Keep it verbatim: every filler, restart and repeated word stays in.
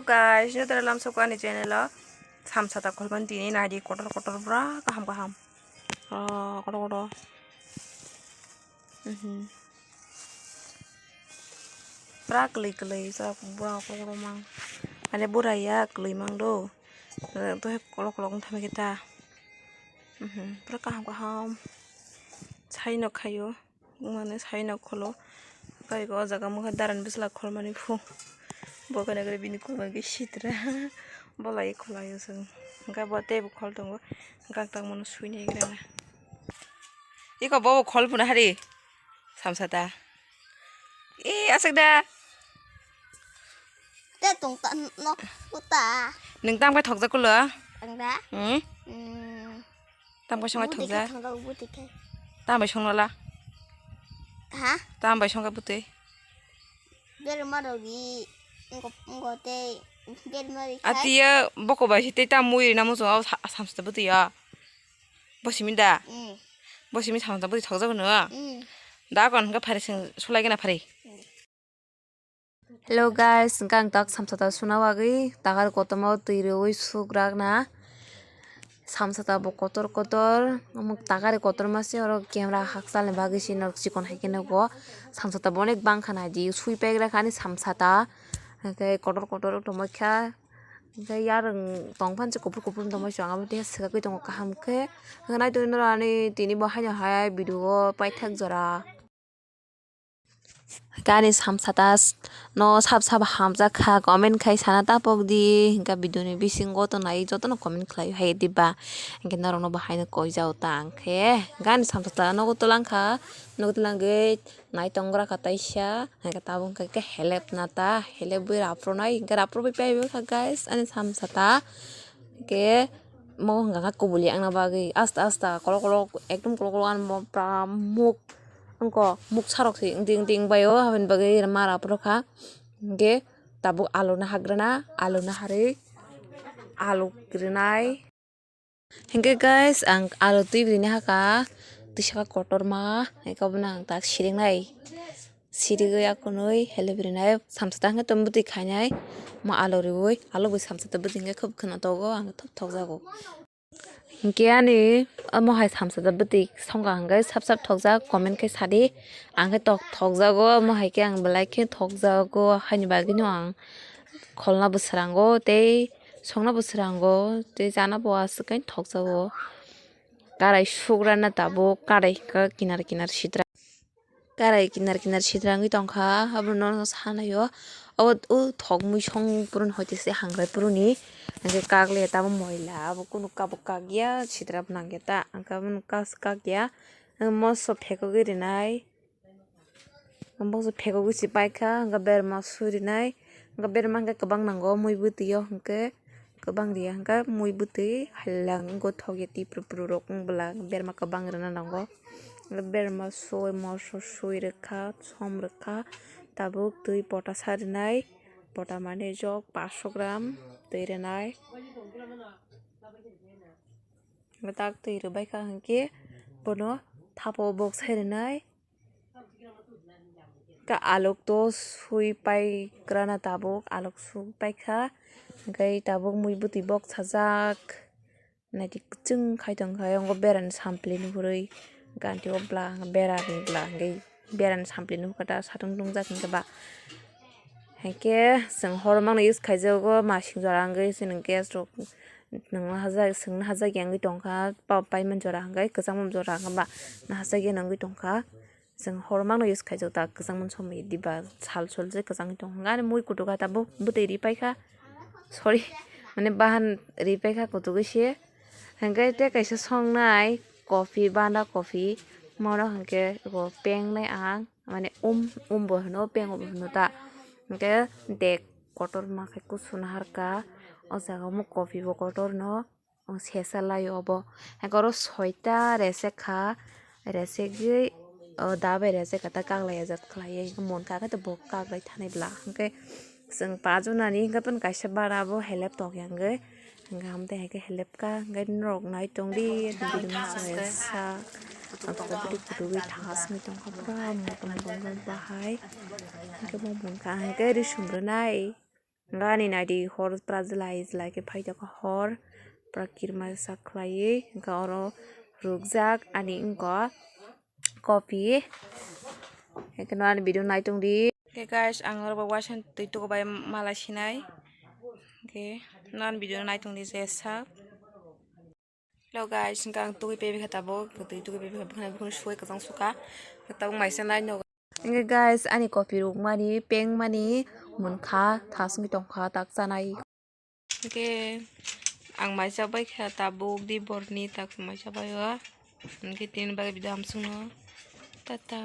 Guys, notara lamsoko ani channel o samsata kholmani tini naidi kotor kotor pura kaham kaham. Ah, kotor kotor. Mhm. Pura kwlwi kwlwi sa pura kotor kotor mang. Mane bura ya kwlwi mang do. Eh, to he kolok kolok wng thangwi khe ta. Mhm. Pura kaham kaham. Sai no khaio. Mane sai no kholo. Kai go jaga mokhe daran bisla kholmani phu. Bo kane kare bini kholmani ke sitra. Bolai kholaio sung. Hingke bo tei bo khol tongo. Gak tang mano sui nai gra. Iko bo khol puna hari. Samsata. E asik da. Te tong ta no kuta. Nung tang bai thokjak kulo. Tang da. Hmm? Hmm. Tam bai songa thokjak. Thokjak buti khe. Tam bai songla. Ha? Tam bai songa buti. Berma rok ri. Ngo ngo te berma ri khai. Atiya boko bai tei tam mui rina mo jong samsata buti ya. Bo simi da? Mm. Bo simi samsata buti thokjak no? Mm. Da kon hingke phari sing sulai gana phari. Mm. Hello guys, hingke ang tak samsata suna wagwi takar kotorma twi rwi sukrak na. Samsata bo kotor kotor, omo takar kotorma se oro camera hakchalni bagwi se norok chikon hai khe nugo. Samsata bo onek bangkha naidi, sui paigra kha ani samsata. Hingke kotor kotor tongma kha. Hingke yarwng tong phan se kuphur kuphur tongma se ang abo tei swkagwi tongo kaham khe. Hingke nai tongwi norok ani tini bo haino hai video o paithak jora. Gani samsata no sab sab hamjak kha, comment khai sana tapok di, hingke video ni bisingo to nai joto no comment khlai hai diba, hingke norok no bo hai no koi jao ta, hingke gani samsata nogo tolang kha, nogo tolang gwi nai tong gra kha taisa, hingke tabuk hingke helep na ta, helep bai rapro nai, hingke rapro bai pai kha guys, ani samsata, hingke mo hingka kha kubuli ang na bagwi asta asta kolok kolok ekdom kolok kolok ani mo pura muk. Wngkha muk sarok se wngdi wngdi wngbaio, aboni bagwi mara phuru kha. Hingke tabuk alu no hagrana, alu no harwi alu kwrwnai. Hingke guys, ang alu twi bwrwini hakha, twi saka kotorma, hingke obono ang tak siringnai. Sirigwi akunui helep rinai, samsata hingke tong bwtwi khainai, mo alu riui, alu bai samsata bwtwi hingke khub kheno togo, ang thok thokjago. Hingke ani omo hai samsata bwtwi songkha hingke sap sap thokjak comment khe sadi. Ang khe tok thokjago omo hai khe ang belai khe thokjago haini bagwino ang kholna bo srango tei songna bo srango tei chana bo aswk khe thokjago. Karai sugrana tabuk karai kinar kinar sitra. Karai kinar kinar sidrangwi tongkha, abono sanaio. Abo o thok muisong purun hoitese hangrai puruni. Hingke kak le tamo moila, abo kunu kabo kakya, sidra bo nangya ta. Hingke abono kas kakya. Moso phekogwi rinai. Moso phekogwi se paikha, hingke berma surinai. Hingke berma hingke kwbang nango, mui bwtwi o hingke. Kwbang riya hingke mui bwtwi hailang wngkha thokya tipru pru rok wng bwla berma kwbang rwna nango. Berma soi moso soi rwkha som rwkha tabuk twi pota sa rwnai pota mane jok paanch sho gram twi rwnai. Tak twi rwbaikha hingke bono thapa o bok sai rwnai. Ka alok to sui pai krana tabuk, alok sui pai kha, hingke tabuk mui bwtwi bok sajak, naidi kwchwng khai tongkha, ayongo berani sampli nuhurwi, ganti o bwla berani bwla hingke berani sampli nuhurkha ta satung tungjak hingke ba, hingke chwng hor mangno use khaijago masing jora hingke chini gas rok nungna hajak, sungna hajak ya wngwi tongkha, pa-, paimani jora hingke kwchangma jora hingke ba nahajak ya wngwi tongkha. Chwng hor mangno use khaijak ta kwchangmani somoi diba sal sol je kwchangwi tongo. Ani mui kutuk kha tabuk bwtwi ri paikha. Sorry, mane bahan ri paikha kutukgwi se. Hingke tei kaisa songnai coffee, banda coffee. Mono hingke eko pengnai ang, mane um, um bo hino, peng bo hino ta. Hingke dek kotorma khe kusu naharka. O jaga omo coffee bo kotorno. O sesa lai obo. Hingke oro soita resek kha, resekgwi, o, da bai resek kha, ta kaklai ajat khlaiwi, hingke mon kha khe bo kaklai thanai bwla. Hingke chwng pajunani hingke bini kaisa bara bo helep tok ya hingke, hingke hamtai hai khe helep kha, hingke norok nai tongdi, sak, ang khe bwtwi kutukgwi thang aswk tongkha, pura motom motom bahai, hingke bo mon kha, hingke ri sum rwnai. Hwnkhe ani naidi hor pura jwlai jwlai khe phaitokha hor, pura kirma sak khlaiwi. Hwnkhe oro rukjak ani wngkha coffee. Hwnkhe no ani video naitongdi. Hwnkhe guys, ang oro bo waisa twi tuku bai mala sinai. Hwnkhe no ani video naitongdi jesa. Hello guys, hwnkhe ang tugui pebikha tabuk, twi tugui pebikha, bwkhani bukhuk suwai kwchang sukha, tabuk maisa nai nogo. Hwnkhe guys, ani coffee rukmani pengmani munkha, thasungwi tongkha, tak chanai. Hwnkhe ang maisa baikha tabuk di borni tak maisa baio, hwnkhe tini bagwi video hamsukno, tata.